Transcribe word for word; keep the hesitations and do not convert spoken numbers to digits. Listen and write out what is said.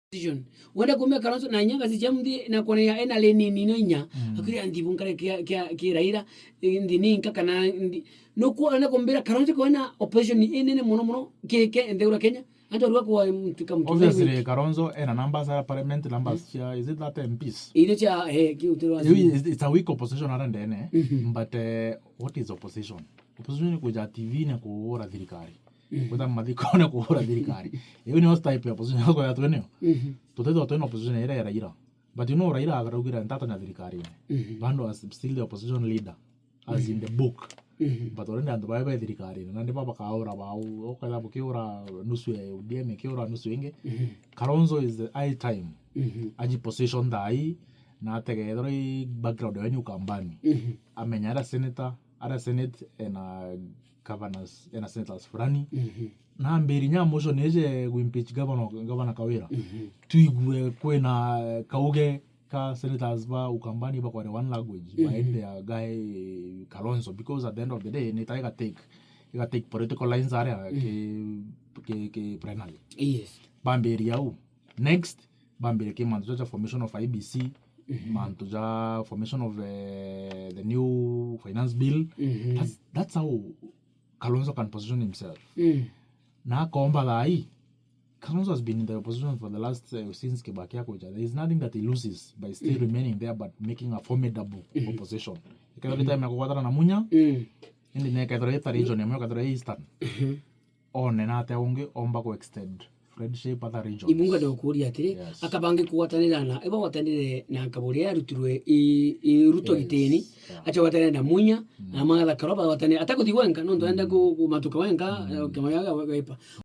opposition. Wenda kumbira Kalonzo na inya ngaci cia mthi na kuonea ena lane nini no inya. Mm. Akwira nthibu nkare kia, kia, kia Raila, eh, nthi ni nka kana nthi. No kuona kumbira Kalonzo kwena opposition inene muno muno ki, ki, nthi ura Kenya. Antu arua kwa mtuka mtu. Obviously, Kalonzo ena numbers at parliament, numbers cia, is it that M Ps? Ile cia, eh, ki utero wa. It's, it's a weak opposition ara ndene, mhm, but, eh, what is opposition? Opposition ni kuja T V na kuura thirikari. Mhm. Kwita mathiko na kuura thirikari. Iyo ni type ya opposition yako ya twenio. Mhm. Tutethwa twina opposition ira ya Raila. But you know, Raila akaraugire ntatonya thirikari. Mhm. Bando as still the opposition leader, as in the book. Mhm. But already antu bae be thirikari. Na ndi baba kaura bau, okatha bukiura nusu ya O D M, ikiura nusu ingi. Mhm. Kalonzo is the high time. Mhm. Aji position thai, na ategethera i background ya Ukambani. Mhm. Amenya ara senator, ara senate ena governors, ena senators fulani. Mhm. Na ambiri nya motion ije gu impeach governor, governor Kawira. Mhm. Tuigue kwina kauge ka senators ba Ukambani bakware one language, mhm, behind their guy Kalonzo, because at the end of the day, ni ta iga take, iga take political lines aria, mhm, ki, ki, ki plenary. Yes. Bambiri au. Next, bambire ki mantu ja formation of I B C, mhm, mantu ja formation of, eh, the new finance bill. Mhm. That's, that's how Kalonzo can position himself. Mm. Na akomba thai, Kalonzo has been in the opposition for the last, eh, since Kibaki akuja. There is nothing that he loses by still, mm, remaining there but making a formidable, mhm, opposition. Ikethira, mhm, time ya kugwatana na Munya, mm, indi nekethira ita region imwe, ikethira Eastern. Mhm. One na atia ungi omba ku extend friendship other regions. Ibunga ndokuria atiri, yes, akabangi kugwatanira na, ibagwatanire na Nkaburi arutirwe i, i Ruto, yes, gitini, yeah, acha gwatanire na Munya, mm, na Martha Karua bagwatanire, atakuthi wenka, nontu, mm, enda ku, kumatuka wenka, mm, eh, kama yaga gaipa.